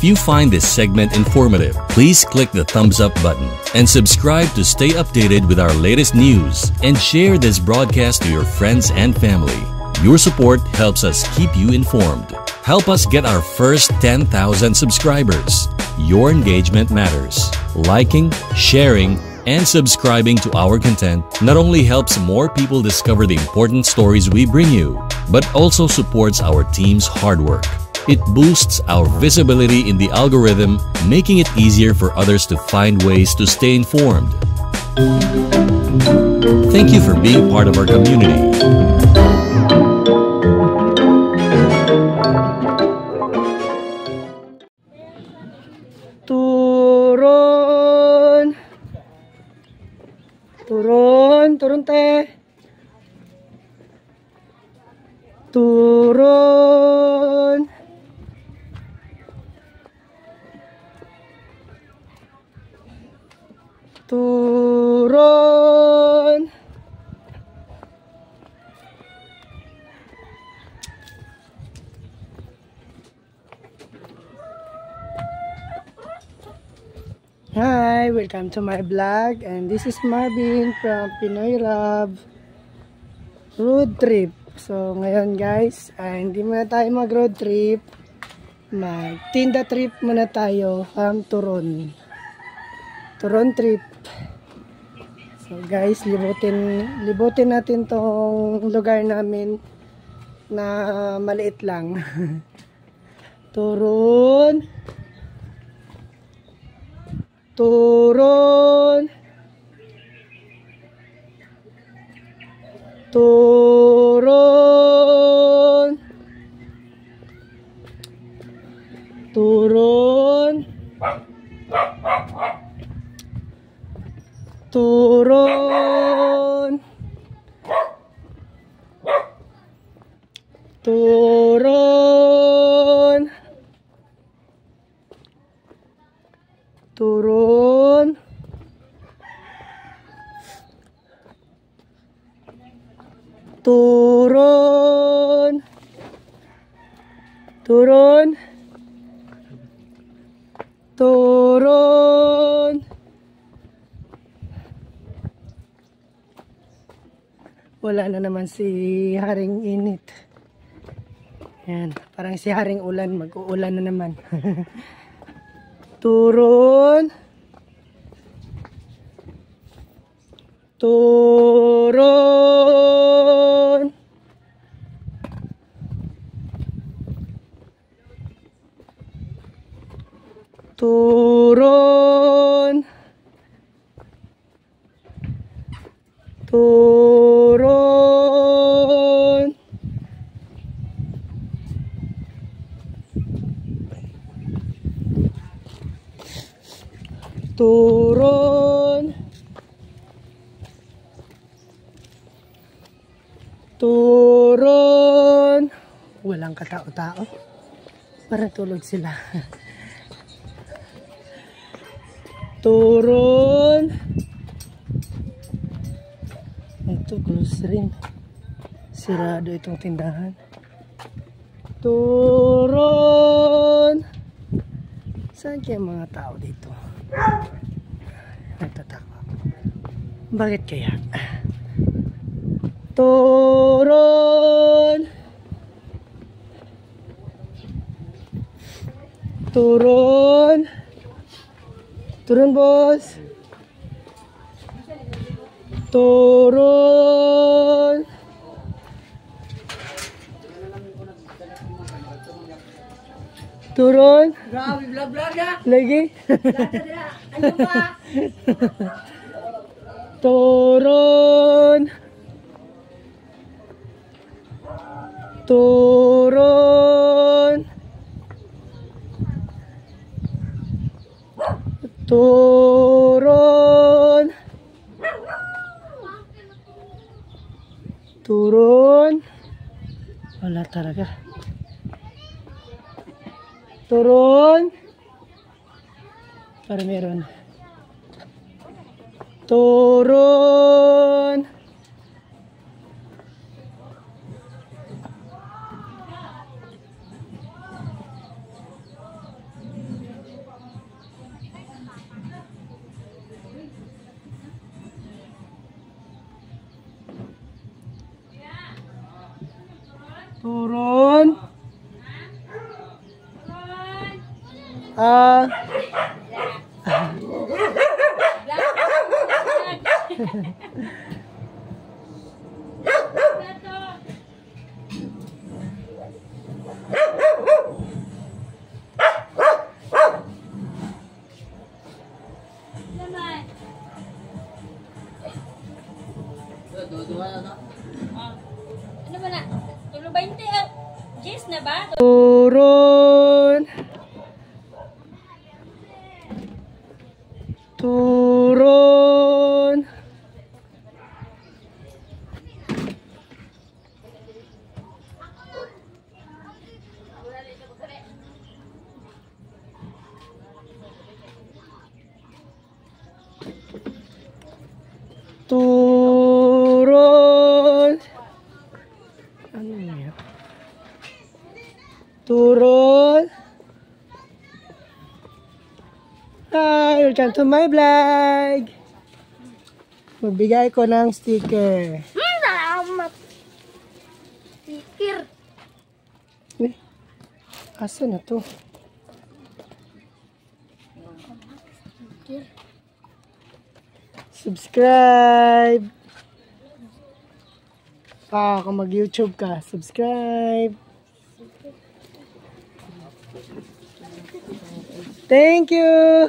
If you find this segment informative, please click the thumbs up button and subscribe to stay updated with our latest news and share this broadcast to your friends and family. Your support helps us keep you informed. Help us get our first 10,000 subscribers. Your engagement matters. Liking, sharing, and subscribing to our content not only helps more people discover the important stories we bring you, but also supports our team's hard work. It boosts our visibility in the algorithm, making it easier for others to find ways to stay informed. Thank you for being part of our community. Turon. Turon, turon te. Turon. Turon. Hi, welcome to my vlog, and this is Marvin from Pinoy Love Road Trip. So ngayon guys, hindi muna tayo mag road trip, mag tinda trip muna tayo from Turon. Turon trip. So guys, libutin natin tong lugar namin na maliit lang. Turon. Turon. Turon. Turon. Turon. Turon. Turon. Turon. Turon. Turon. Wala na naman si Haring Init. Yan, parang si Haring Ulan, mag-uulan na naman. Turon. Turon. Turon. Turon. Turon. Turon. Walang katao-tao. Para tulog sila. Turon. Ito close rin. Sirado itong tindahan. Turon. Saan kaya mga tao dito? Nagtataka ako. Bakit kaya? Turon. Turon. Turon boss. Turon. Turon. Grabe, vlog vlog na. Lagi. Ano ba? Turon. Turon. Turon. Turon. Wala talaga. Turon. Para meron. Turon. Turon. Ah. Ano ba na? Tulo 20 ang Jis na ba? Turon. Turon. Turon. Ano yun? Turon. Hi, welcome to my vlog. Magbigay ko ng sticker. Salamat. Sticker. Eh, asa na to? Sticker. Subscribe. Ah, kung mag-YouTube ka, subscribe. Thank you.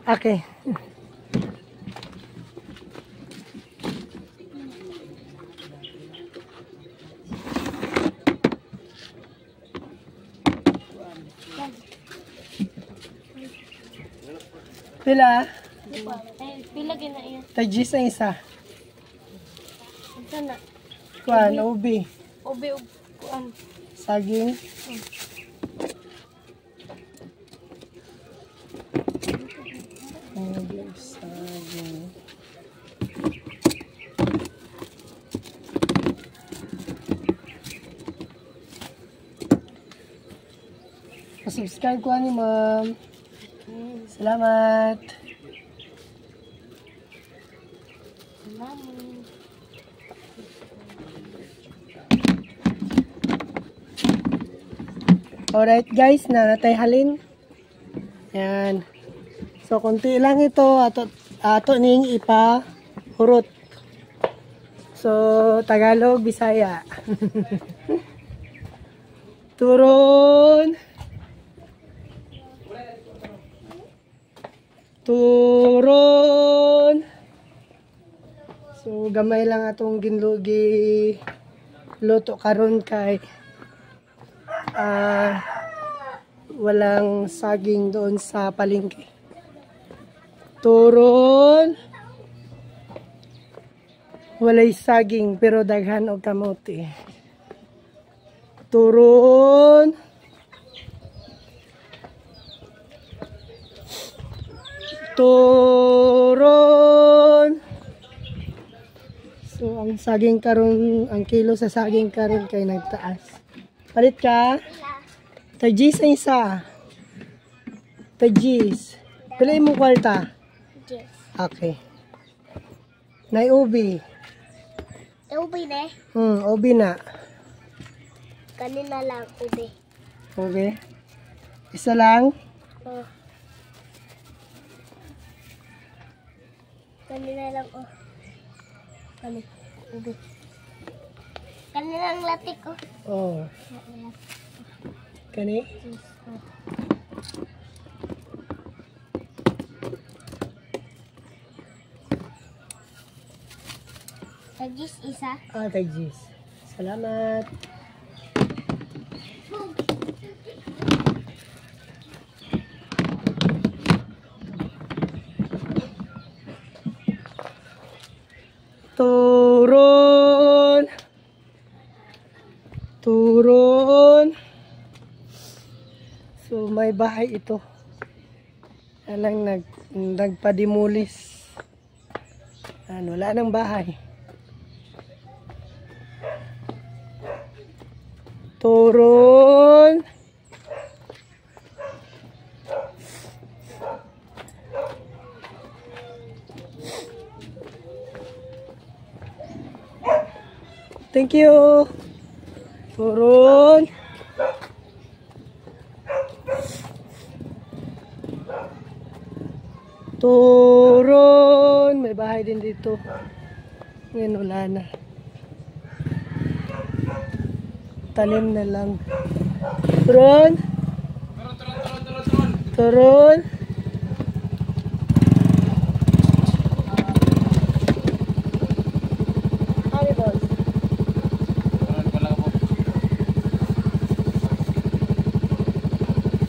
Okay. Pila? Ay, pila gina iya. Tagis ang isa. Ito na. Kuan, ubi. Ubi ug kuan. Saging. Ubi, saging. Subscribe ko ani, ma'am. Salamat. Salamat. Alright guys, nanatay halin. Yan. So konti lang ito ato ato ning ipa hurot. So Tagalog, Bisaya. Turon. Turon. So gamay lang atong ginlugi luto karon kay walang saging doon sa palengke. Turon. Walay saging pero daghan og kamote. Turon. Turon. So ang saging karon, ang kilo sa saging karon kay nagtaas. Palit ka? Tagis ang isa. Tagis. Pila imong kwarta? Yes. Okay. Nay ubi. Ubi ne. Ubi na. Kanina lang ubi. Ubi. Isa lang. Oh. Kanina lang oh. Kani ubi. Kanina lang latik oh. Oh. Kani? Yes. Oh. Tagis isa. Ah, tagis. Salamat. Turon. Turon. So may bahay ito. Alang nagpadimulis. Ano, wala nang bahay. Turon. Thank Thank you. Turun. Turun. May bahay din dito. Ngayon wala na. Tanim na lang. Turun. Turun. Ano, boss?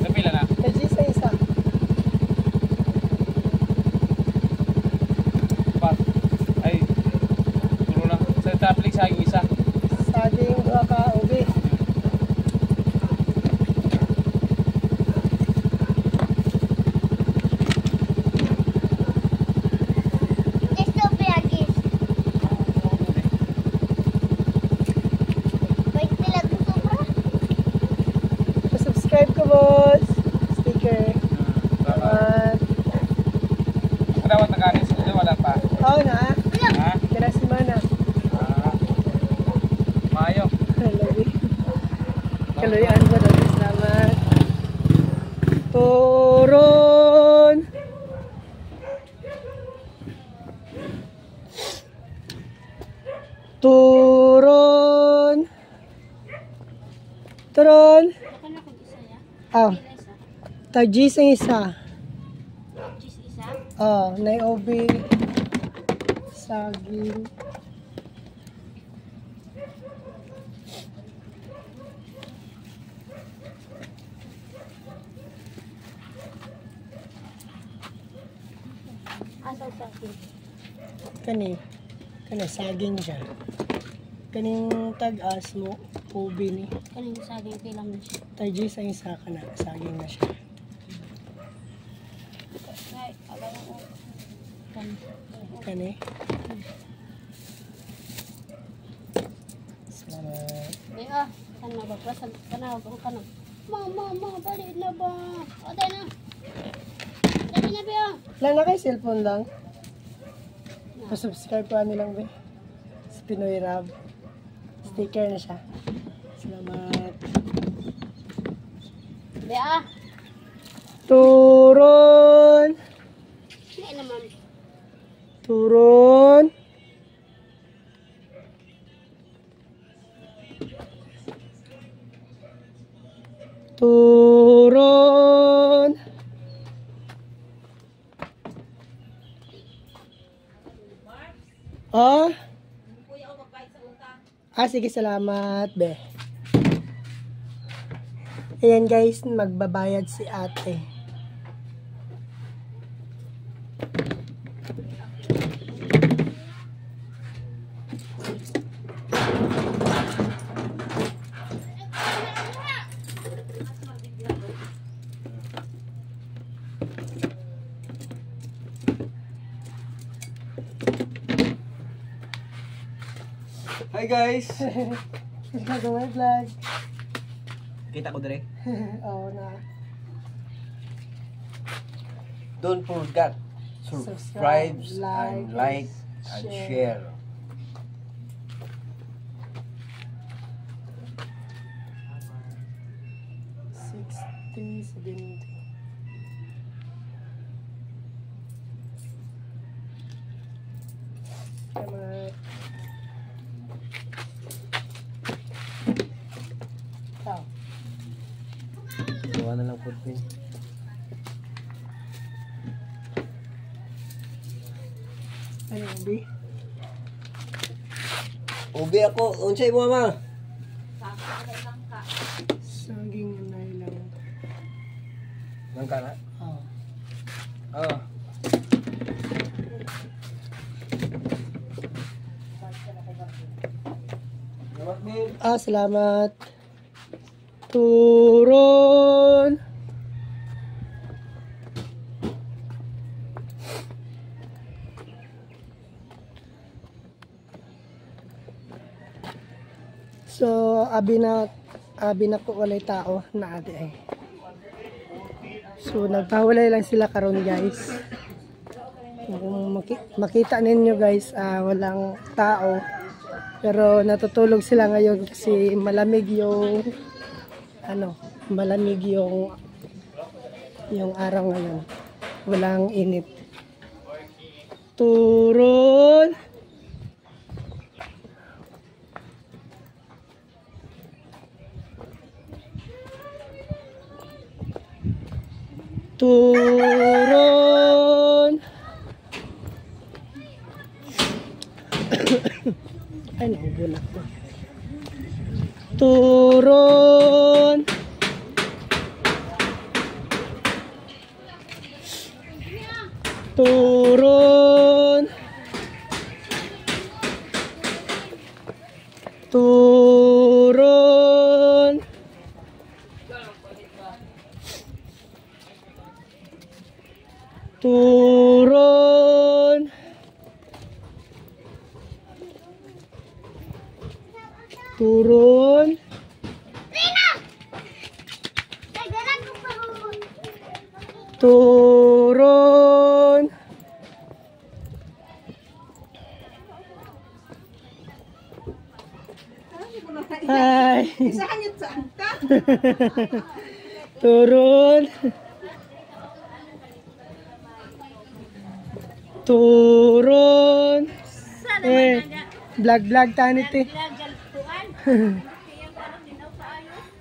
Pila na? Kajisa isa. Pat. Ay. Turo na. Sa taplik sa aking isa. Saging, duha ka, ubi. Gusto pinagis. Wait nila gusto pra. Subscribe ko, boss. Sticker. Salamat. Kadawat na kanin sa wala pa. Oo na. Ha? Kira si Mana. Ah. Maayo. Love. Kaluyan ba daw? Salamat. Turon. Turon. Turon. Baka na kung isa ya. Ah, Pila isa. tag-G's ang isa. Cheese isa. Oh, Niobe. Saging. Asa sa akin. Kani. Kani, saging siya. Kaning tag-as mo, ubi ni. Kaning saging pila man siya. Tag-G's ang isa ka na. Saging na siya. Ay, abay ang Kani. Kani. Salamat. Di ah, kana ba pa sa kana ba kana. Ma ma ma balik na ba? O dai na. Dali na ba? Wala na kayo cellphone lang. Pa-subscribe ko ano lang be. Sa Pinoy Rab. Sticker na siya. Salamat. Be ah. Turon! Di naman. Turon! Turon! Oh? Ah, sige, salamat, be. Ayan guys, magbabayad si ate. Hi guys. Welcome to my vlog. Kita ko dire. Oo na. Don't forget Subscribe, subscribe, like, and like and share. share. 60, 70. Salamat. Ciao. Gawa na lang po din. Ano, Bi? Ubi ako, unsay mo mama? Saging na lang. Nang kana? Oh. Oh. Salamat, Bill. Ah, salamat. Turon. So, abi na ko walay tao na ate ay. So, nagpahulay lang sila karon guys. Kung makita ninyo guys, walang tao. Pero natutulog sila ngayon kasi malamig yung ano, malamig yung araw ngayon. Walang init. Turon. Turon. Ay, naubo na ako. Turon. Turon. Turon. Turon. Turon. Turon. Hi. Turon. Turon. Eh, vlog vlog tanit eh.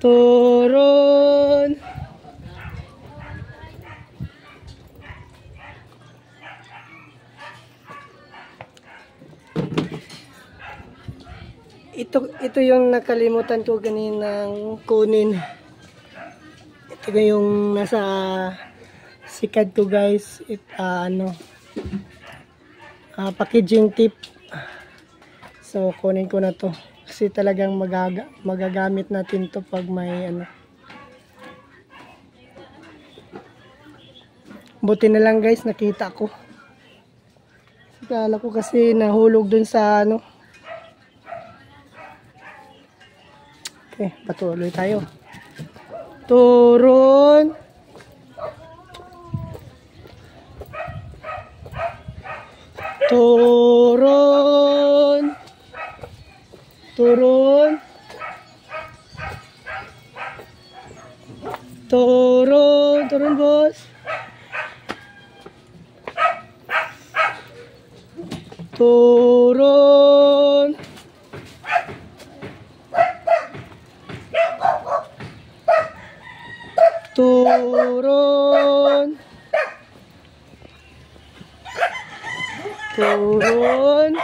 Turon. Ito yung nakalimutan ko kaninang kunin. Ito yung nasa sikad ko, guys. Packaging tip. So kunin ko na to kasi talagang magagamit natin to pag may ano. Buti na lang, guys, nakita ko. Akala ko kasi nahulog dun sa ano. Okay, patuloy tayo. Turon. Turon. Turon. Turon. Turon, boss. Turon. Turon. Turon.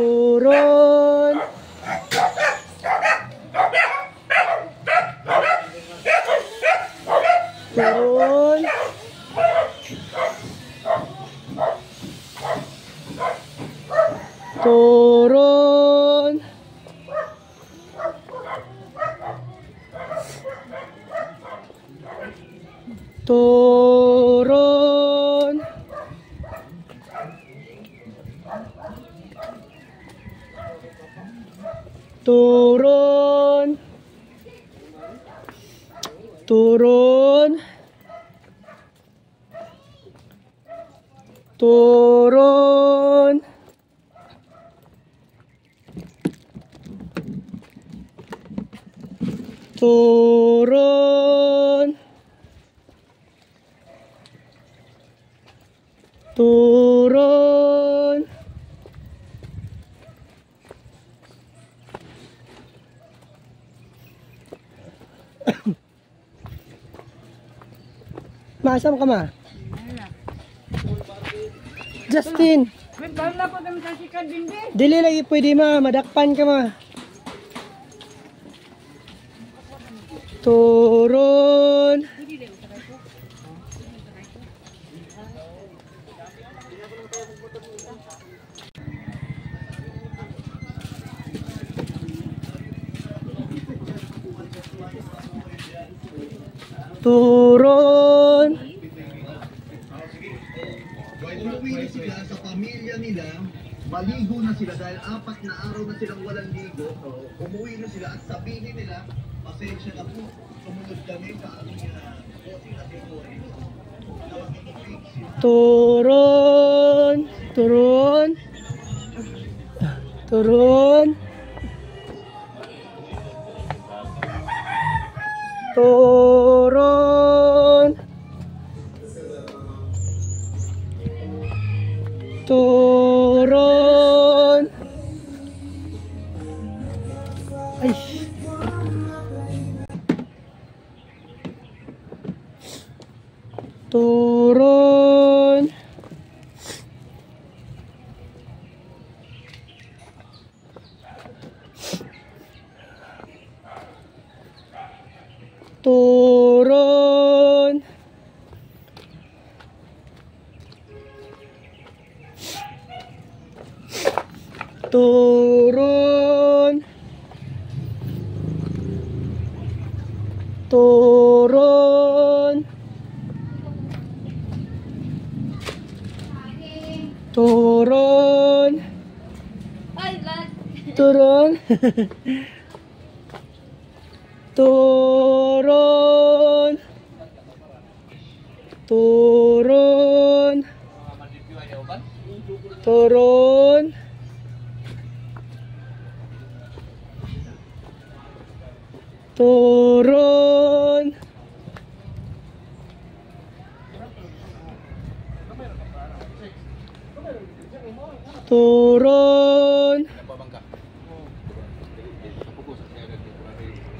Turon. Turon. Turon. Turon. Turon. Turon. Turon. Turon. Turon. Maasam ka ma? Justin! Dili lagi pwede ma, madakpan ka ma. Turon. Turon. Umuwi na sila sa pamilya nila, maligo na sila dahil 4 na araw na silang walang ligo. Umuwi na sila at sabihin nila, pasensya na po, sumunod kami sa aming bossing na si Morris. Turon. Turon. Turon. Turon. Turon. Ay. Turon. Turon. Turon. Turon. Turon. Turon. Turon. Turon. Turon. Turon. Turon.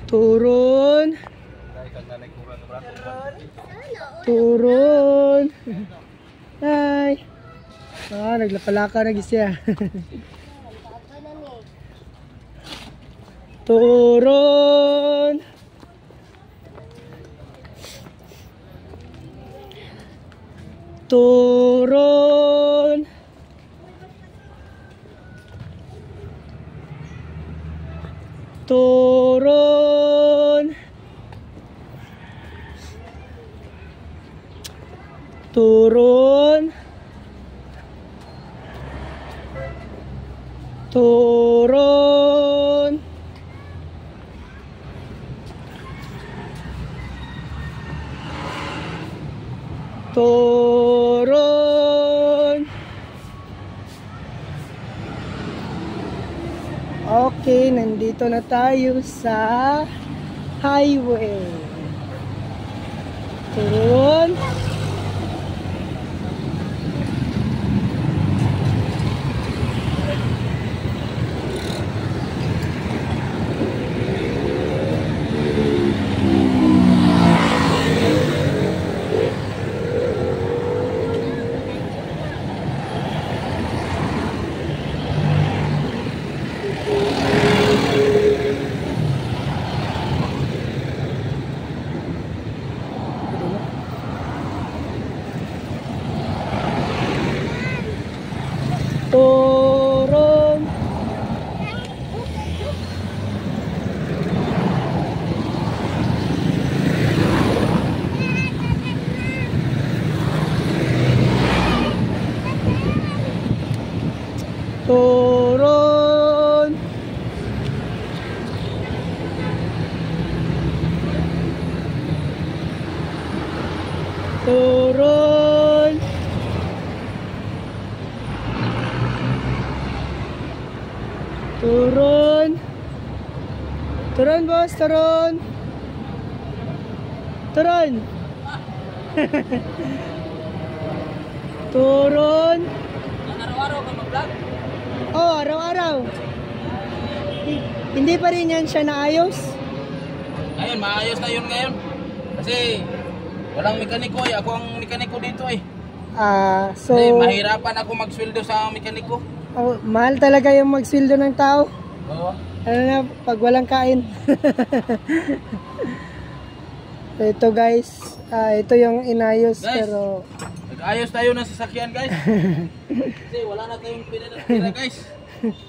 Turon. Turon. Hi. Ah, naglapalaka na siya. Turon. Turon. Turon. Turon. Turon. Turon. Okay, nandito na tayo sa highway. Turon. Turon. Turon. Turon. Turon. Turon, boss, turon. Turon. Turon. Araw-araw ka mag-vlog? Oh, araw-araw. Hindi pa rin yan siya naayos? Ayun, maayos na yun ngayon. Kasi walang mekaniko eh. Ako ang mekaniko dito eh. Ah, so Kasi mahirapan ako magsweldo sa mekaniko. Oh, mahal talaga yung magsweldo ng tao. Oo. Ano na, pag walang kain. Ito guys, ito yung inayos, guys, pero nag-ayos tayo ng sasakyan guys. Kasi wala na tayong pera guys.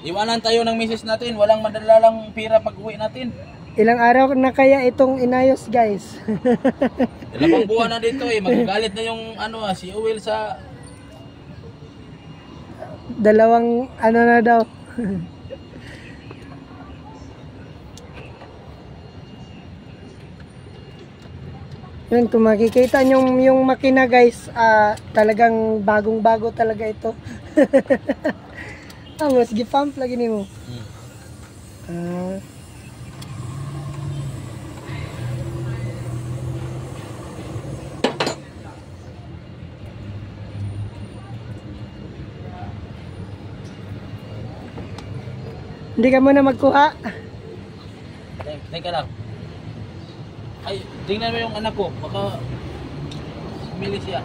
Iwanan tayo ng misis natin, walang madalalang pera pag uwi natin. Ilang araw na kaya itong inayos guys? 2 buwan na dito eh, magagalit na yung ano si Uwil sa 2 ano na daw. Yun, kung makikita nyo yung makina guys, talagang bagong-bago talaga ito. Mas gipump lagi nimo. Hindi ka muna magkuha. Teka lang. Ay, tingnan mo yung anak ko. Baka umili siya.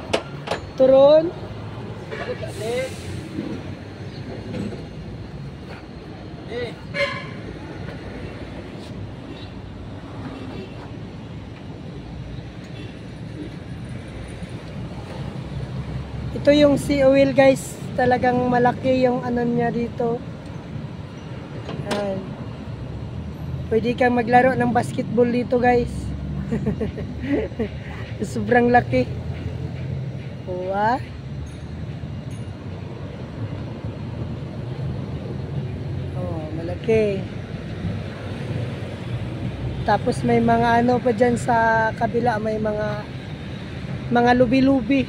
Turon. Bakit kasi? Eh. Ito yung sea oil guys. Talagang malaki yung ano niya dito. Ayan. Pwede kang maglaro ng basketball dito guys. Sobrang laki. Wow. Oh, malaki. Tapos may mga ano pa dyan sa kabila, may mga lubi-lubi.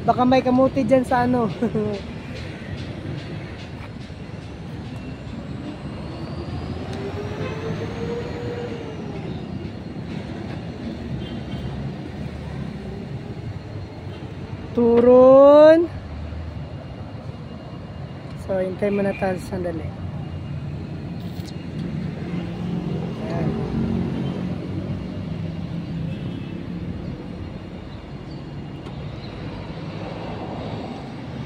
Baka may kamuti dyan sa ano. Turun. So, hintay muna tayo sandali. Ayan.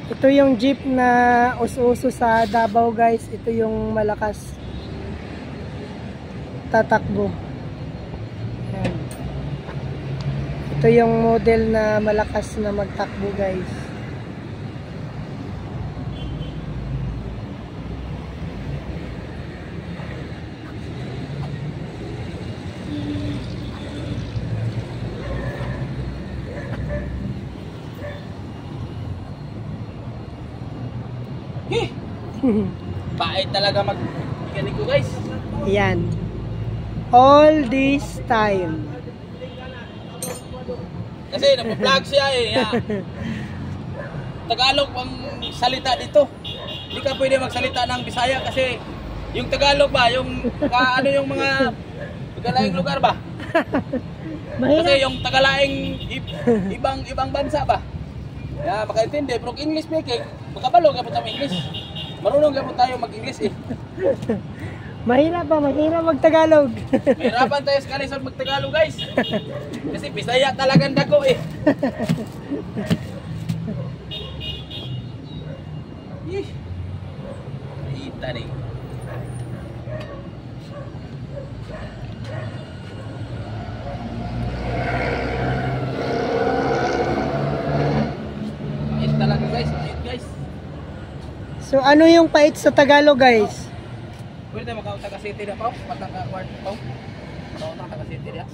Ito yung jeep na uso-uso sa Davao guys. Ito yung malakas tatakbo. Ayan. Ito yung model na malakas na magtakbo guys. Pait talaga mag-mekaniko guys. Ayan. All this time. Kasi nagpa-vlog siya eh. Yeah. Tagalog ang salita dito. Hindi ka pwede magsalita ng Bisaya kasi yung Tagalog ba, yung ano yung mga Tagalaing lugar ba? Kasi yung Tagalaing ibang bansa ba? Yeah, makaintindi. Pero English speaking, makabalo ka po tayo English. Marunong ka po tayo mag-English eh. Mahirap ba? Mahirap mag-Tagalog. Mahirapan tayo sa kalisod mag-Tagalog guys. Kasi Bisaya talagang dako eh. Ih. Ita rin. Pait talaga guys, pait guys. So ano yung pait sa Tagalog guys? Pwede tayo makautang ka city na pa? Patang ka kwart pa? Makautang ka city na?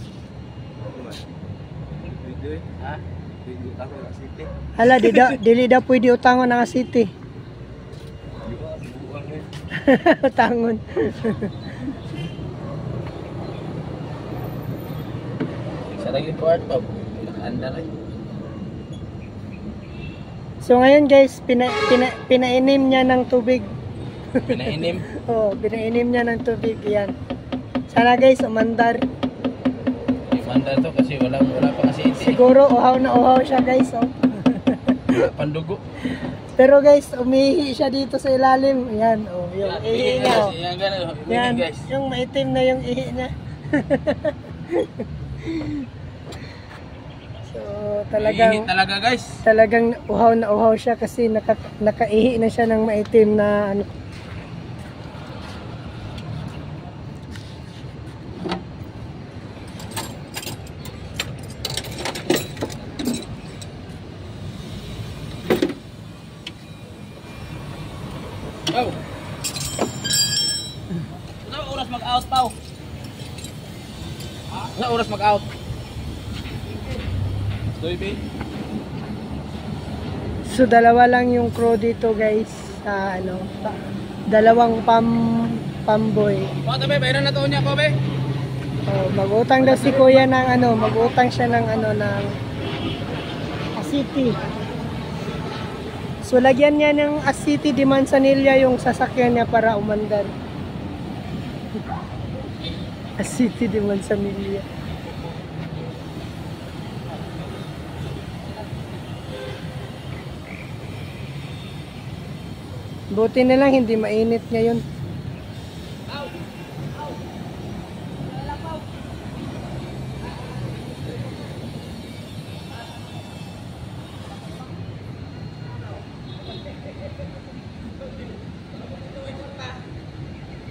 Pwede. Ha? Pwede utang ka city. Hala, dili daw pwede utangon ang city. Di ba? Buang eh. Utangon. Isa lang yung kwart pa. Nakaanda rin. So ngayon guys, pinainim niya ng tubig. Pinainim? Oo, pinainim niya ng tubig. Yan. Sana guys, umandar. Umandar to kasi wala pa kasi iti. Siguro uhaw na uhaw siya guys. Oh. Wala pandugo. Pero guys, umihi siya dito sa ilalim. Yan, oh, yung Yan, ihi ihi niya. guys. Yan, ganun. Umihi, Yan, guys. yung maitim na yung ihi niya. So, talagang Ihi talaga guys. Talagang uhaw na uhaw siya kasi nakaihi na siya ng maitim na ano. Oh. Ano oras mag-out, Pao? Ano oras mag-out? Stoy, So dalawa lang yung crew dito guys sa ano, dalawang pamboy. Mga tabi, bayaran na to niya, Kobe. Oh, mag-utang daw si kuya ng ano, mag-utang siya ng ano ng City. So lagyan niya ng City de Manzanilla yung sasakyan niya para umandar. City de Manzanilla. Buti na lang hindi mainit ngayon.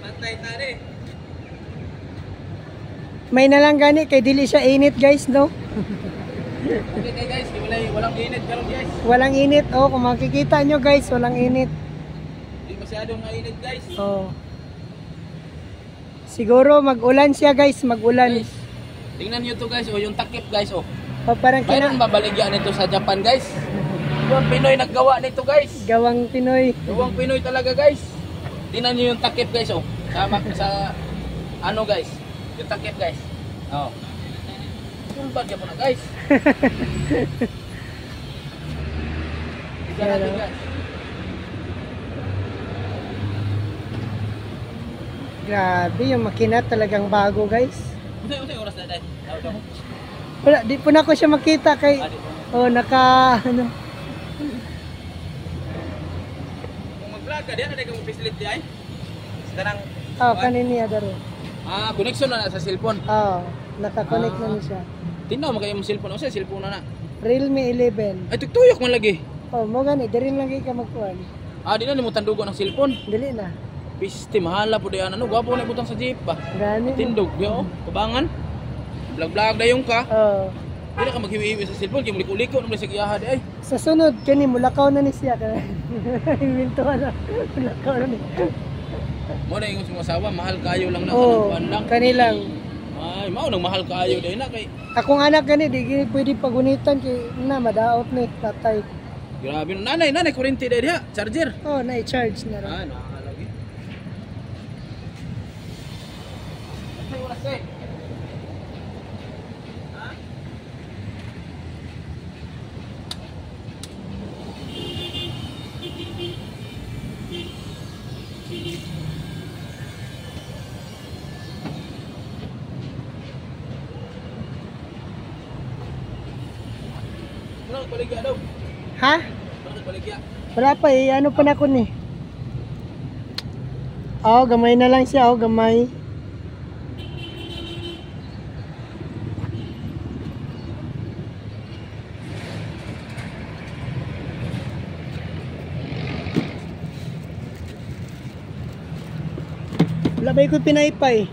Pantay tani. May na lang gani kay dili siya init guys, no? Okay kay guys, walang init karon guys. Walang init. Oh, kung makikita nyo guys, walang init. Di masyadong mainit guys. Oh. Siguro mag-ulan siya guys, mag-ulan. Guys, tingnan niyo to guys, oh, yung takip guys, oh. Oh, parang Mayroon babaligyan nito sa Japan guys. Yung Pinoy naggawa nito guys. Gawang Pinoy. Gawang Pinoy talaga guys. Tingnan niyo yung takip guys, oh. Sama sa ano guys, yung takip guys. Oh. Sulbad ka po na guys. Tignan natin guys. Grabe, yung makina talagang bago guys. Usay oras na dahil. Wala, di po na ako siya makita kay oh, naka ano. Kung mag-vlog ka diyan, na kang pislit di ay. Sa Oh, kanina daro. Ah, connection na sa cellphone. Oh, naka-connect na ni siya. Tinaw mo kayo mong cellphone. Usa cellphone na na. Realme 11. Ay tugtuyok man lagi. Oh, mo gani diri lang kay ka magkuan. Ah, di na nimo tandugo ng cellphone. Dili na. Piste mahala po diyan ano, gwapo na ibutang sa jeep ba. Gani. Tindog yo, tubangan. Vlog-vlog dayon ka. Oh. Di na ka maghiwi-hiwi sa cellphone kay muliko-liko naman sa giyaha di ay. Sa sunod kani mulakaw na ni siya kay. Imbento na. Mulakaw na ni. Mo na ingon sa mga asawa, mahal kayo lang na Oh, kanang kuan lang. kani lang. Ay, mao nang mahal kaayo di na kay. Akong anak gani di gini pwede pagunitan kay na madaot ni patay. Grabe no. Nanay, nanay kuryente di diha, charger. Oh, na i-charge na ra. Ah, nakakalagi. Ay, oras eh. Wala nagbaligya daw. Ha? Wala nagbaligya. Wala pa eh, ano pa na ko ni. Oh, gamay na lang siya, oh, gamay. Wala ba ko pinaypay?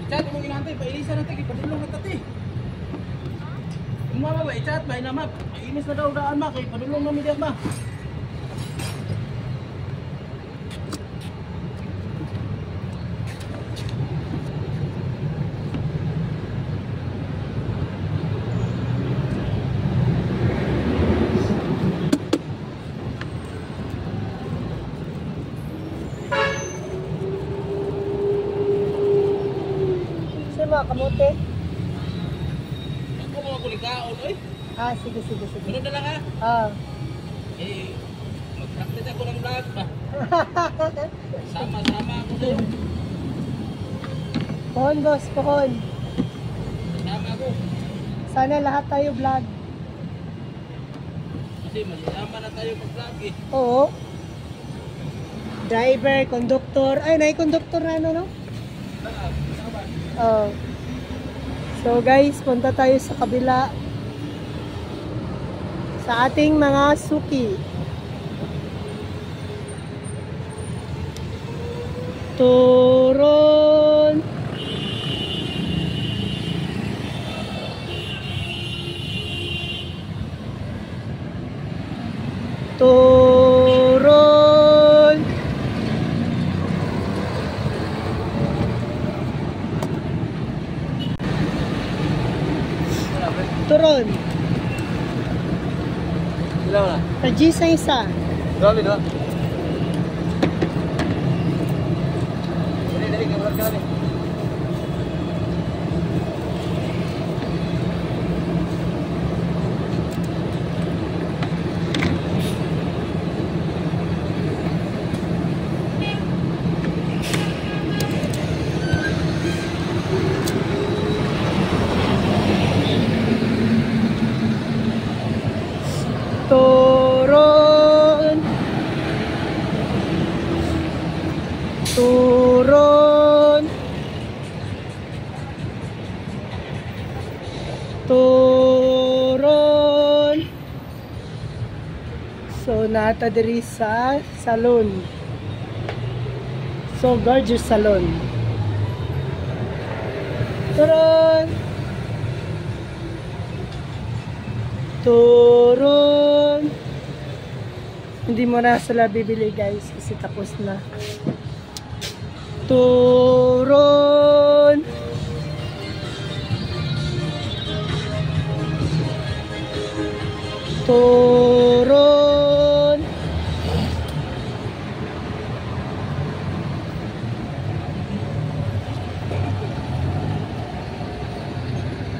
I-chat mo ginantay, pailisa na tayo, padulong na tati. Mama ba, i-chat ba, ina ma, painis na daw daan ma, kay padulong na mi diyan ma. Mga kamote? Ako mga kulikaon, oy. Ah, sige, sige, sige. Sunod na lang ha. Ah. Eh, mag-practice ako ng vlog ba. Sama-sama ako sa'yo. Pohon, boss, pohon. Sama ako. Sana lahat tayo vlog. Kasi mayaman na tayo mag-vlog eh. Oo. Driver, conductor. Ay, nai-conductor na ano, no? Oo. So guys, punta tayo sa kabila. Sa ating mga suki. Turon. Turon. Turon. Ilan na? Rajis ang isa. Grabe, no? Dali, dali, kamulat ka na. Turon. Turon. Turon. So nata diri sa salon. So gorgeous salon. Turon. Turon. Hindi mo na sila bibili guys kasi tapos na. Turon. Turon.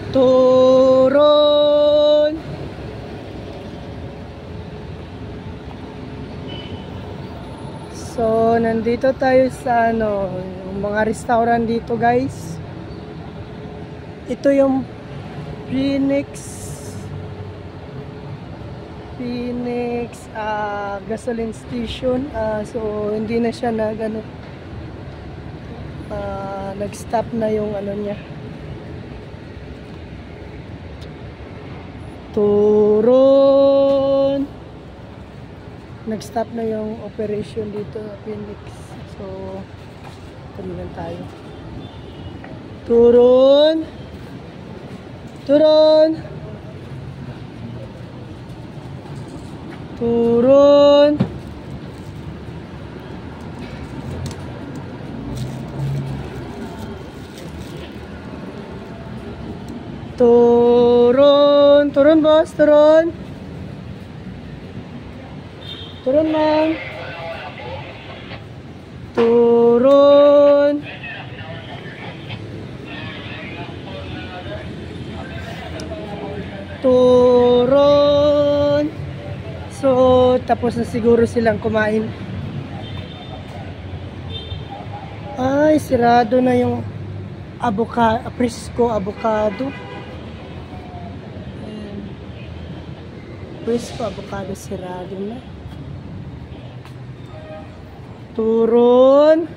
Turon. So, nandito tayo sa ano, yung mga restaurant dito guys. Ito yung Phoenix gasoline station. So hindi na siya nag ano, nag-stop na yung ano niya. Turon. Nag-stop na yung operation dito sa Phoenix. So, tuloy tayo. Turon. Turon. Turon. Turon. Turon, boss. Turon. Turon, ma'am. Turon. Turon. So, tapos na siguro silang kumain. Ay, sirado na yung Prisco avocado. Ayan. Prisco avocado sirado na. Turon.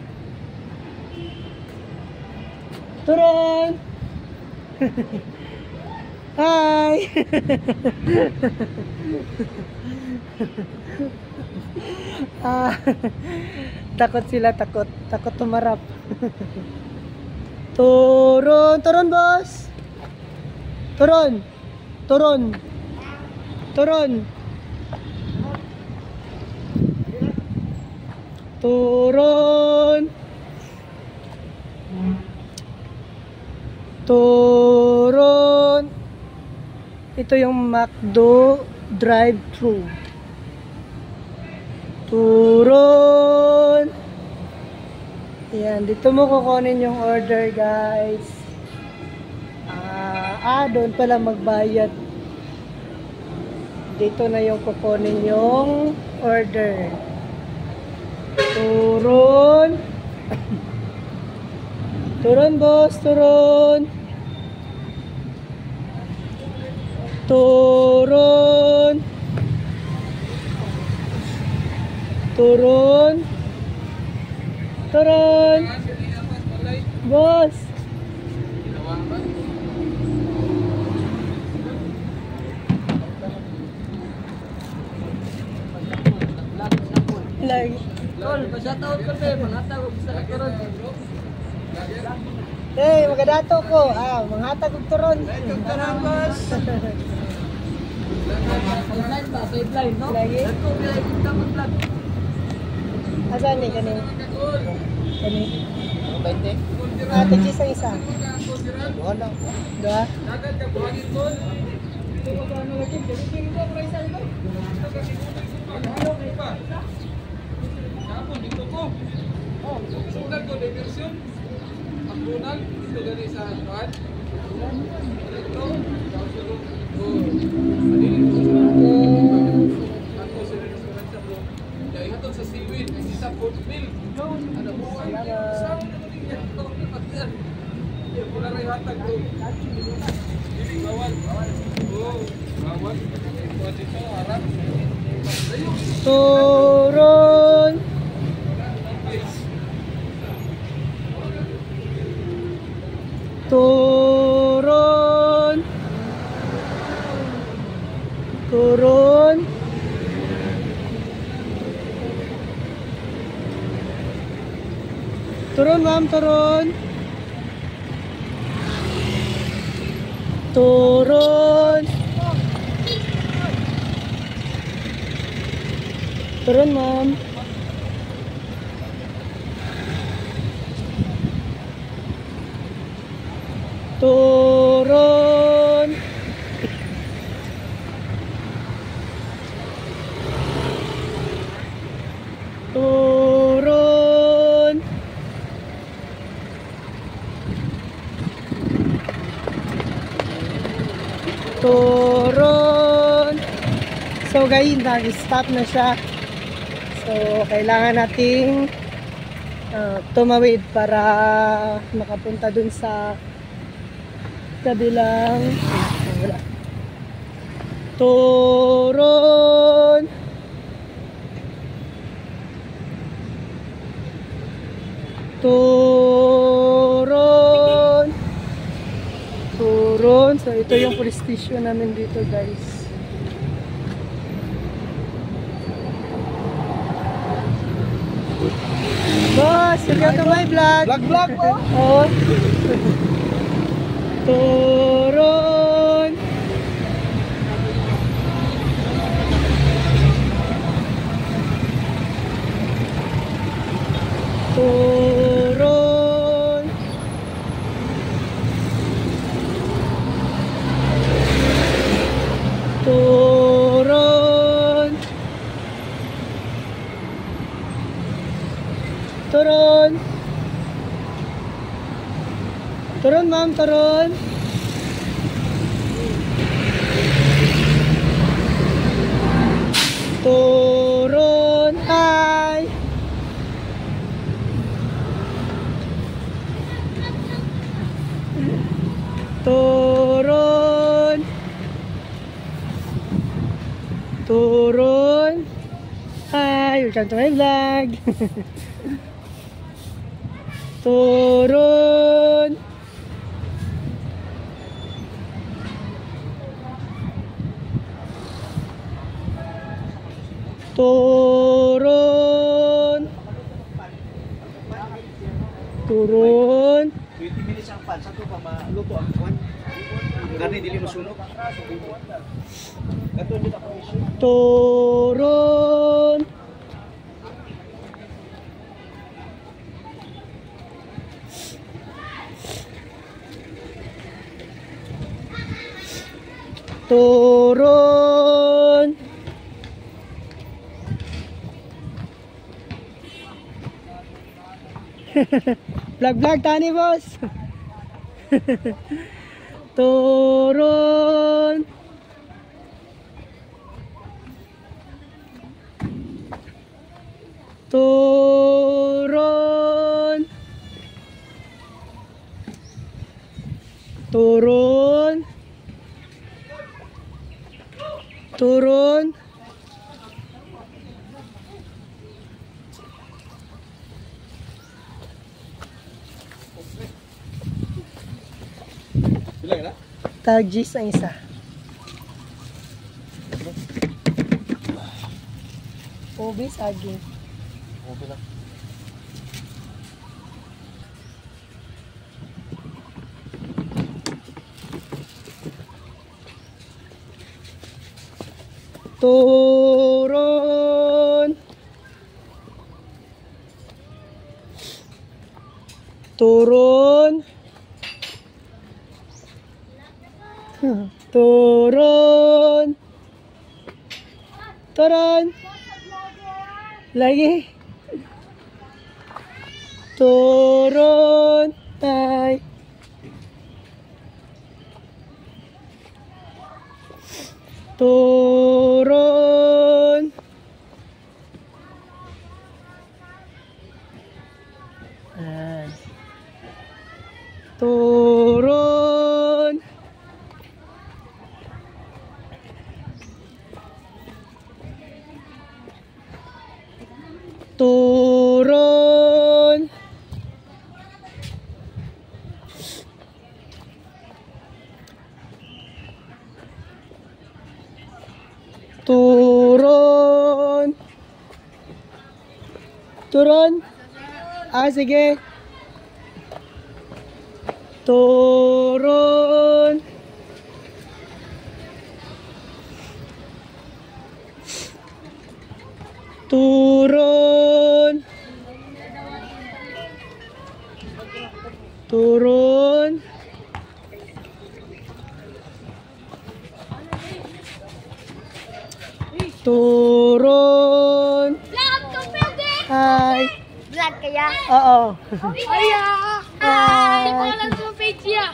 Turon. Hi. Takot sila, takot. Takot tumarap. Turon, turon boss. Turon. Turon. Turon. Turon. Turon. Ito yung McDo drive-thru. Turon. Ayan, dito mo kukunin yung order, guys. Doon pala magbayad. Dito na yung kukunin yung order. Turon. Turon, boss, turon. Turon. Turon. Turon. Boss. Lagi. Tol, pa-shoutout ko te, panghatag og sa turon. Hey, magadato ko. Ah, manghatag og turon. Boss. Sideline ba? Sideline, no? Lagi. Ako, kaya kita mag-vlog. Asa ni kani? Kani. 20. Ah, tig isa isa. Duha lang. Duha. Turon. Turon. Turon. Turon, ma'am, turon. Turon. Turon, ma'am. Turon. Turon. Turon. So guys, nag-stop na siya. So kailangan nating tumawid para makapunta dun sa kabilang wala. Turon. Turon. Turon. So ito yung police station namin dito, guys. Boss, welcome to my vlog. Vlog vlog po. Oo. Turon. Turon. Turon. Turon. Turon, ma'am, turon. Turon. Hi. Turon. Turon. Hi, welcome to my vlog. Turon. Turon. Turon. 20 minutes ang pan, sa to pa maluto ang kwan. Gani dili masunog. Kato dito ako issue. Turon. Turon. Vlog vlog tani, boss. Turon. Turon. Turon. Tag G's ang isa. Ubi, saging. Ubi lang. Turon. Turon. Turon. Turon. Lagi. Turon. Tay. Turon. Ayan. Turon. Turon. Turon. Turon. Ah, sige. Turon. Turon. Turon. Turon. Hi. Vlog kaya? Oo. Ay, Hi. pangalan ko page ya.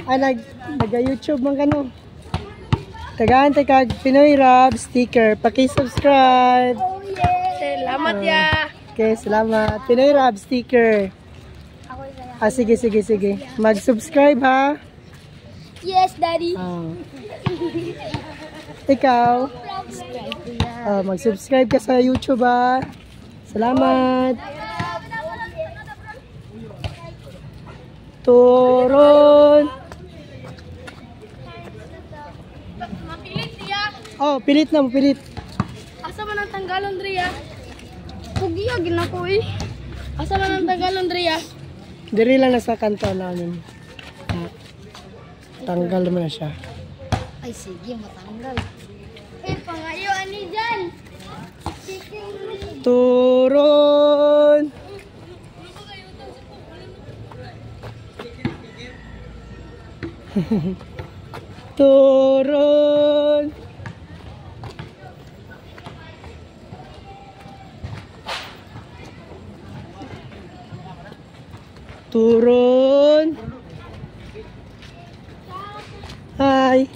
Ah, nag-YouTube man kano. Tagaan kag Pinoy Rab sticker. Paki-subscribe. Oh yeah. Salamat ya. Okay, salamat. Pinoy Rab sticker. Ah, sige, sige, sige. Mag-subscribe ha. Yes, Daddy. Ah. Ikaw, ah, mag-subscribe ka sa YouTube ha. Salamat. Turon. Mapilit ya. Oh, pilit na, pilit. Asa man ang tanggalon Drea? Pugiya gina ko eh. Asa man ang tanggalon Drea? Diri lang na sa kanto namin. Ah, tanggal mo na siya. Ay, sige, matanggal. Eh, pangayo, ani dyan? Turon. Turon. Turon. Hi.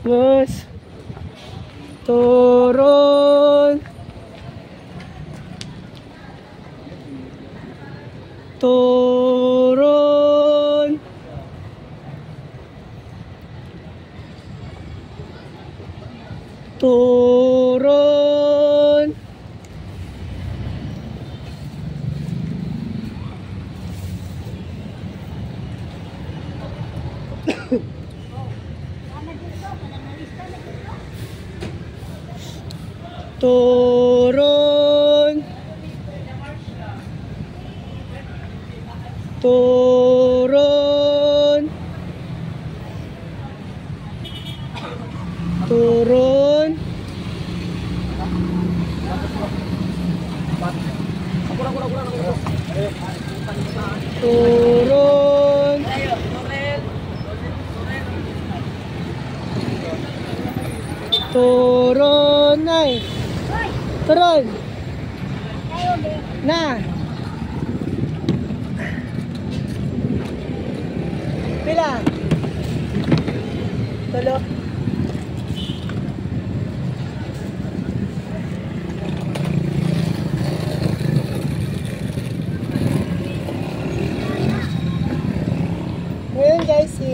Boss. Turon. Turon. Turon. Turon. Turon. Turon. Turon. Turon ay. Turon. Na. Pila? Tulo. Ngayon guys, si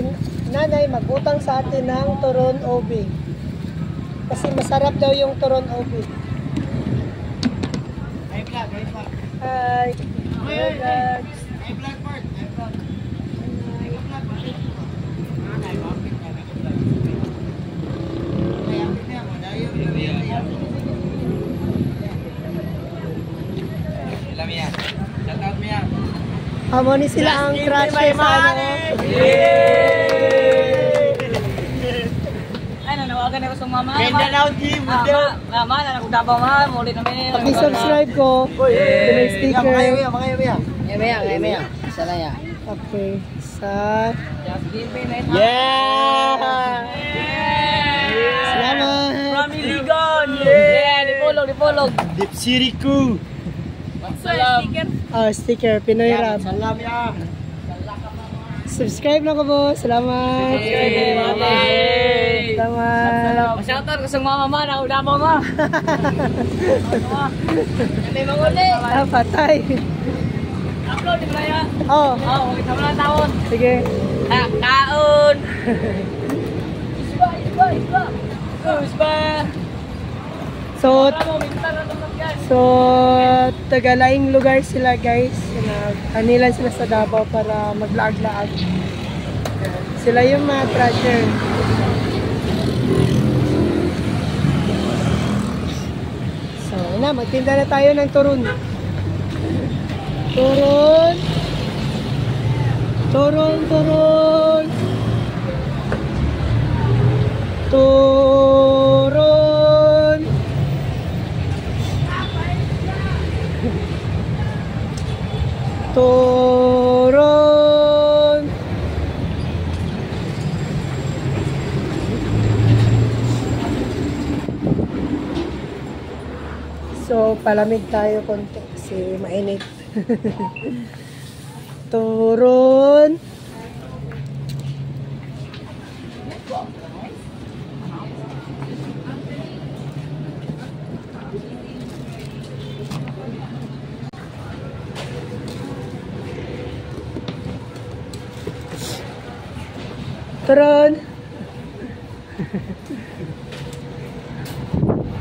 nanay magutang sa atin ng Turon Ube. Kasi masarap daw yung Turon Ube. Hi vlog, hi vlog. Hi! Hello vlogs! Hi vlog part, hi vlog. Amo ni sila ang crush sa ano. Ay, nanawagan ako sa mama. Mindanao team, Mindanao. Mama, nanakudaba ma, muli namin. Paki-subscribe ko. May sticker. Maya. Isa lang ya. Okay. Sa... Yeah! Salamat! From Iligan! Yeah! Di-follow. Deep Siriku. Salam. Oh, sticker. Pinoy Rap. Salam ya. Subscribe na ko po. Salamat. Bye! Salamat. Shoutout ko sa mama ma, nakudaba ma. May manguli. Ah, patay. Upload di ba ya? Oh, Oh, kita mo lang taon. sige. Kaon. Isba, isba, isba. Isba. So, So, tagalaing lugar sila guys. Anilan sila sa Davao para maglaag-laag. Sila yung mga treasure. So, na, magtinda na tayo ng turon. Turon! Turon, turon! Turon! Turon! So, palamig tayo konti kasi mainit. Turon! Turon!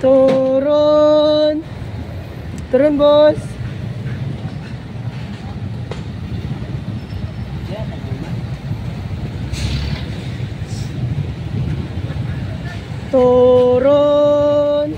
Turon! Turon, boss! Turon!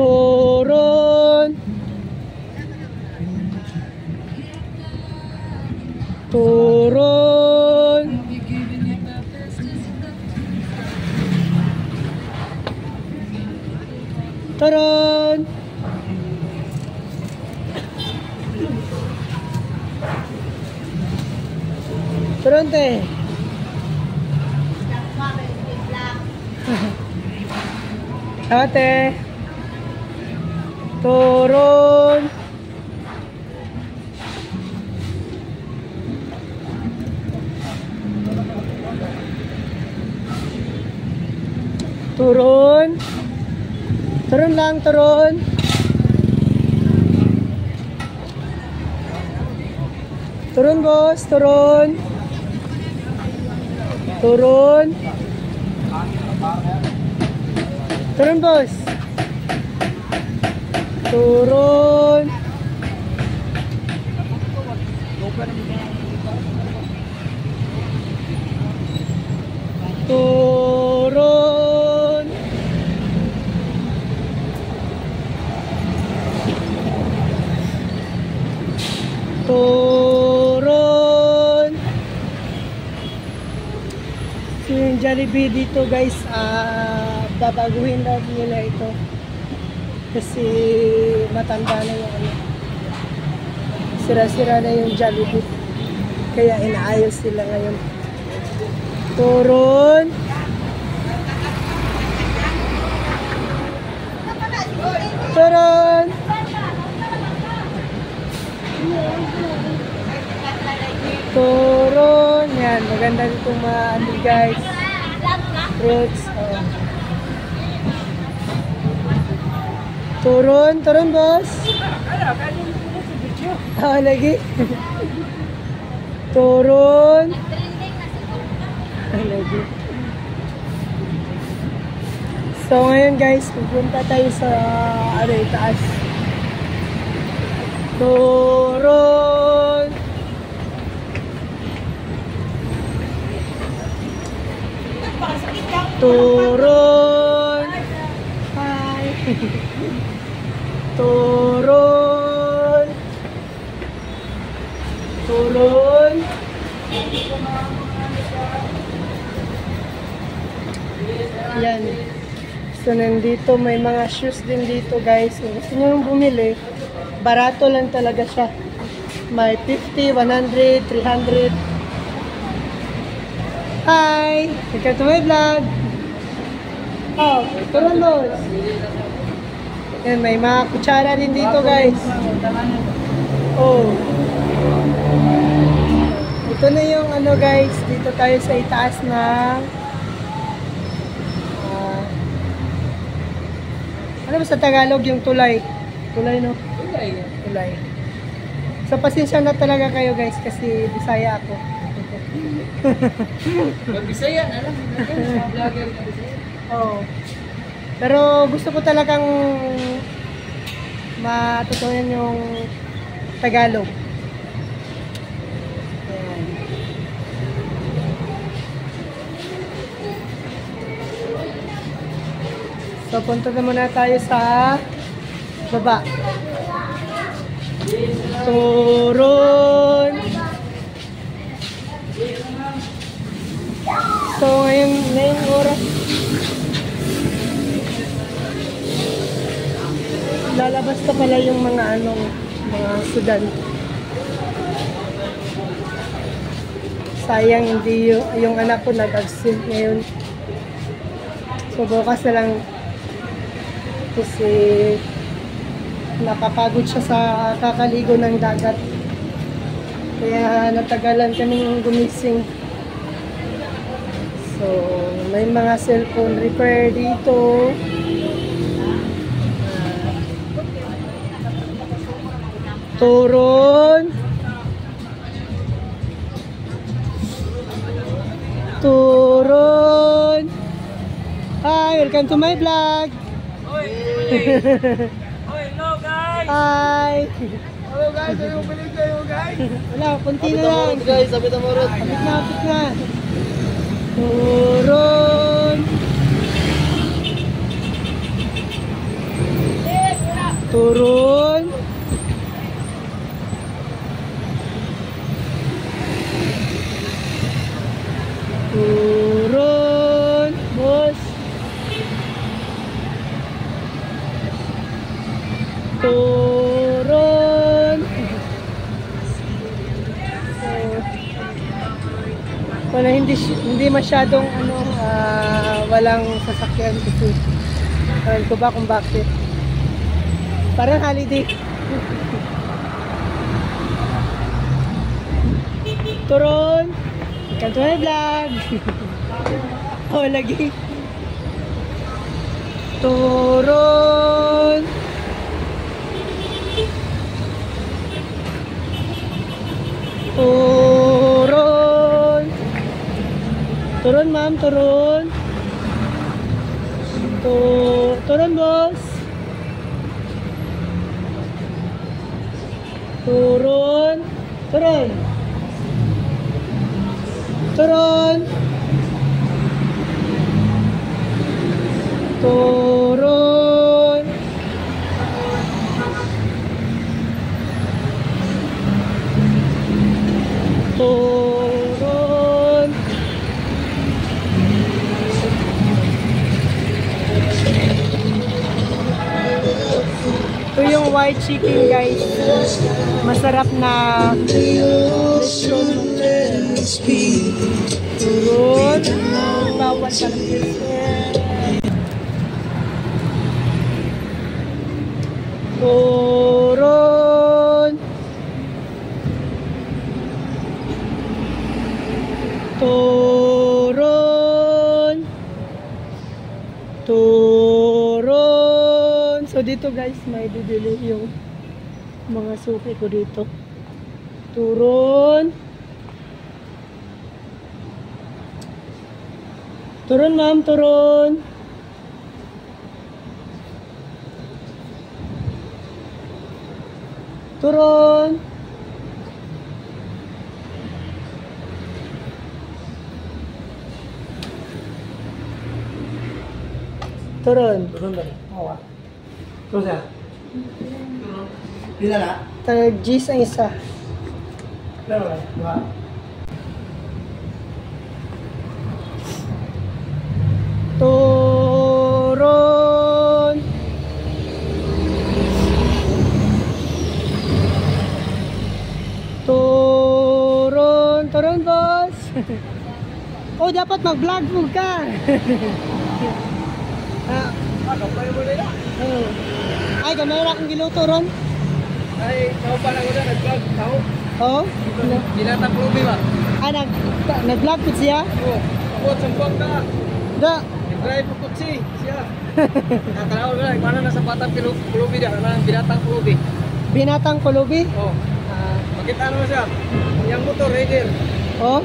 Turon! Turon! Turon! Turon, te! Ate! Turon! Turon! Turon lang, turon! Turon, boss! Turon! Turon! Turon, boss! Turon! Turon! Turon! So yung Jollibee dito guys, babaguhin daw nila ito. Kasi matanda na yung ano. Sira-sira na yung Jollibee. Kaya inaayos sila ngayon. Turon. Turon. Turon. Yan, maganda dito mga ano guys. Fruits. Oh. Turon, turon boss. Ah, lagi. Turon. Lagi. So ngayon guys, pupunta tayo sa ano, itaas. Turon. Turon. Hi. Turon. Turon. Yan. So nandito may mga shoes din dito guys. Kung gusto nyo bumili, barato lang talaga siya. May 50, 100, 300. Hi! Welcome to my vlog! Oh, turon boss! Yan, may mga kutsara din dito guys. Oh. Ito na yung ano guys, dito tayo sa itaas ng ano ba sa Tagalog yung tulay? Tulay no? Tulay. Tulay. So pasensya na talaga kayo guys kasi Bisaya ako. Bisaya na lang. Vlogger na Bisaya. Oo. Pero gusto ko talagang matutunan yung Tagalog. Ayan. So punta na muna tayo sa baba. Turon. So ngayon na yung oras. Lalabas na pala yung mga anong mga sudan. Sayang hindi yung anak ko nag-absent ngayon. So bukas na lang kasi napapagod siya sa kakaligo ng dagat. Kaya natagalan kaming gumising. So may mga cellphone repair dito. Turon. Turon. Hi, welcome to my vlog. Oy, hello guys. Hi. Hello guys, ayaw bilig kayo guys. Wala, kunti na lang. Guys, sabi na morot. Kapit na, kapit na. Turon. Turon. Turon, boss. Turon. So, wala, hindi masyadong ano, walang sasakyan kasi. Alam ko ba kung bakit? Parang holiday. Turon. Welcome to my vlog. Oh, lagi. Turon. Turon. Turon, ma'am, turon. Turon, boss. Turon. Turon. Turon. Turon. Turon. Ito yung white chicken, guys. Masarap na lechon ng chicken. Turon. Bawal pa ng Turon. Turon. Turon. So dito, guys, may bibili yung mga suki ko dito. Turon. Turon, ma'am, turon. Turon. Turon. Turon ba? Oo. Turon siya. Pila na? Tag G's ang isa. Pila na? Diba? Turon. Turon. Turon, boss. Oh, dapat mag-vlog mo ka. Ah, oh. Ay, gamay ra akong giluto ron. Ay, tao pa lang ko na, nag-vlog. Tao. Oh. Binatang Pulubi ba? Ah, nag-vlog po siya? Oo. Ako, Sambuanga. Da. Nag-drive po kutsi. Siya. Nakatanaw na, nagmana na sa Batang Pulubi da. Ano Binatang Pulubi. Binatang Pulubi? Oo. Ah. Makita naman siya. Yang motor, rider. Oh.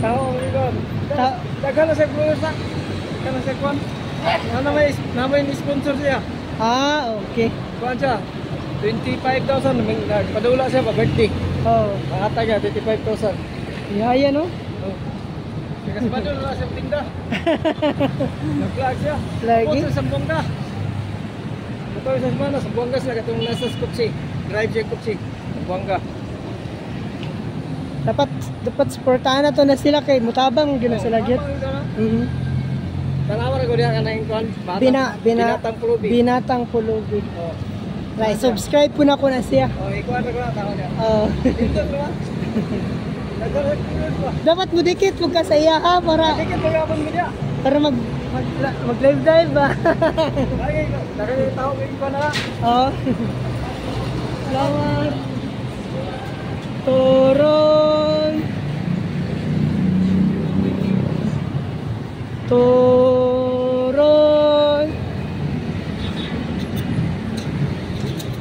Tao, amigo. Daghan na sa followers na. Daghan na sa kwan. Na may sponsor siya. Ah, okay. Kwan siya. 25,000. Nagpadula siya pa birthday. Oh. Mahatag niya, 25,000. Ihaya, no? Oh. Kasi padula na siya tinda. Nag-vlog siya. Lagi. Sa Sambuanga. Ito sa semana, Sambuanga sila katong nasa kutsi. Drive siya kutsi. Sambuanga. Dapat suportahan na to na sila kay mutabang gyud na sila gyud. Tanawa ra ko diha kanang kuan. Binatang Pulubi. Binatang Pulubi. Oh. Right, subscribe po na ko na siya. Oh, ikuan ra ko na tao niya. Oh. Dito ra. Dapat mo dikit mo ka sa iya ha para dikit mo gapon mo diha. Para mag live dive ba. Lagi daghan tao kay kuan na. Oh. Salamat. Turon. Turon.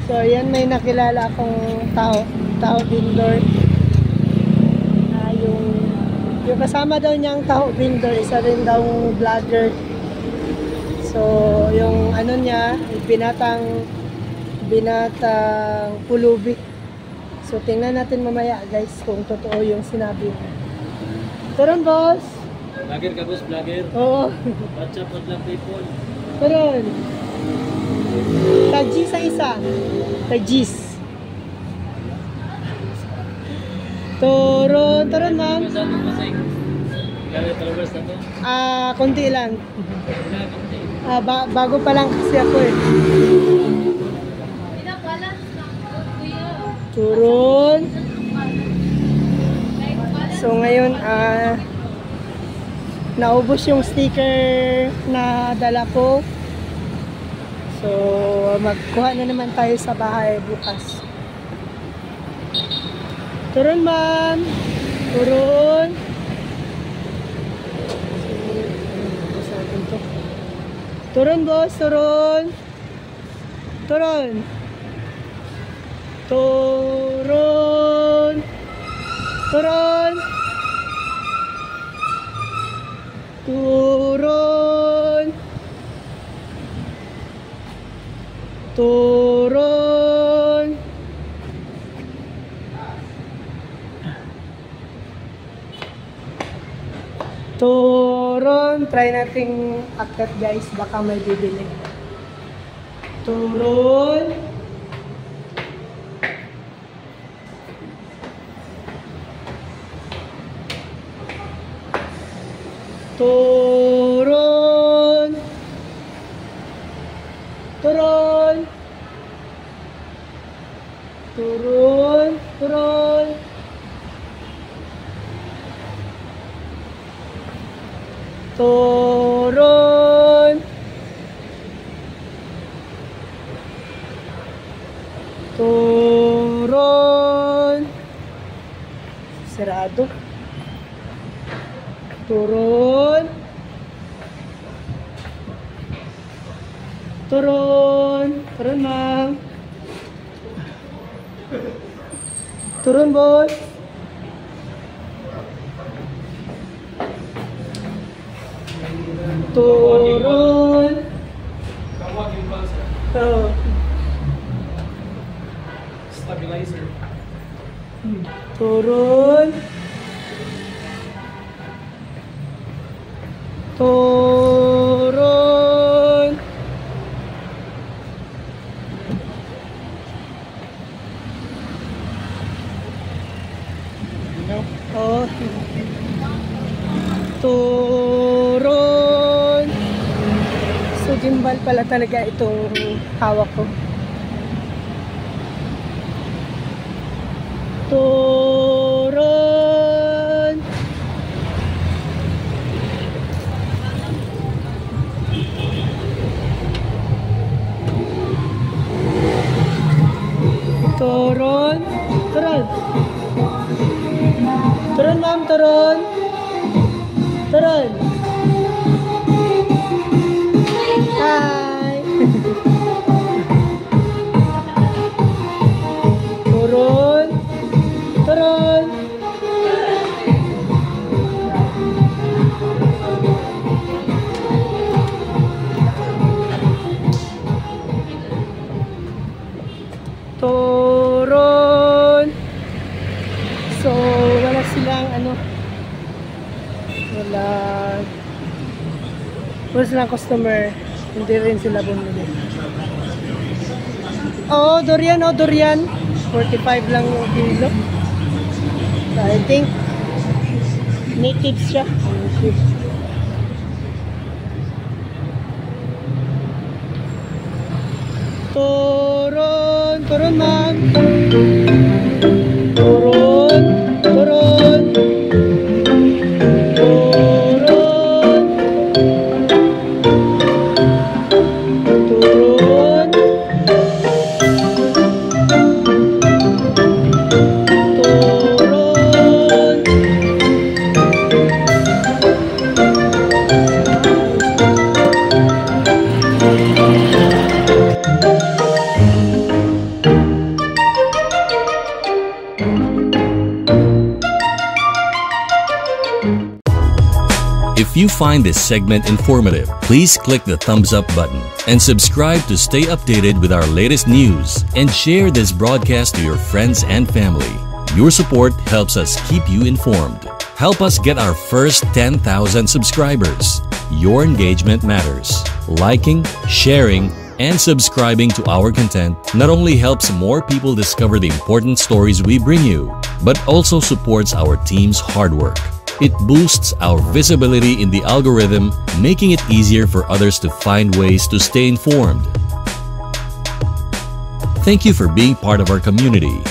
So ayan, may nakilala akong tao vendor. Yung kasama daw niyang tao vendor, isa rin daw vlogger. So yung ano niya, binatang Pulubi. So tingnan natin mamaya, guys, kung totoo yung sinabi niya. Turon, boss. Vlogger ka, boss, vlogger. Oo. Watch up on people. Turon. Tag-G's ang isa. Tag-G's. Turon, turon, ma'am. Ah, konti lang. Ah, bago pa lang kasi ako eh. Turon. So ngayon, naubos yung sticker na dala ko. So magkuha na naman tayo sa bahay bukas. Turon, ma'am. Turon. So, turon, boss. Turon. Turon. Turon. Turon. Turon. Turon. Turon. Try nating akyat, guys. Baka may bibili. Turon. Turon. Turon. Turon, turon. Turon. Turon. Sarado. Turon. Turon. Turon, ma'am. Turon, boss. Turon. Oh. Stabilizer. Turon. Turon. Oh. Turon. So gimbal pala talaga itong hawak ko. Turon. Turon. Turon. Turon, ma'am, turon. Turon. Hi. Turon. Turon. Turon. So, wala silang ano, wala silang customer. Hindi rin sila bumili. Oh, durian, oh, durian. 45 lang yung kilo. So, I think native siya. Native. Turon, turon, ma'am. Turon, turon. Turon. Turon. Turon. If you find this segment informative, please click the thumbs up button and subscribe to stay updated with our latest news and share this broadcast to your friends and family. Your support helps us keep you informed. Help us get our first 10,000 subscribers. Your engagement matters. Liking, sharing, and subscribing to our content not only helps more people discover the important stories we bring you, but also supports our team's hard work. It boosts our visibility in the algorithm, making it easier for others to find ways to stay informed. Thank you for being part of our community.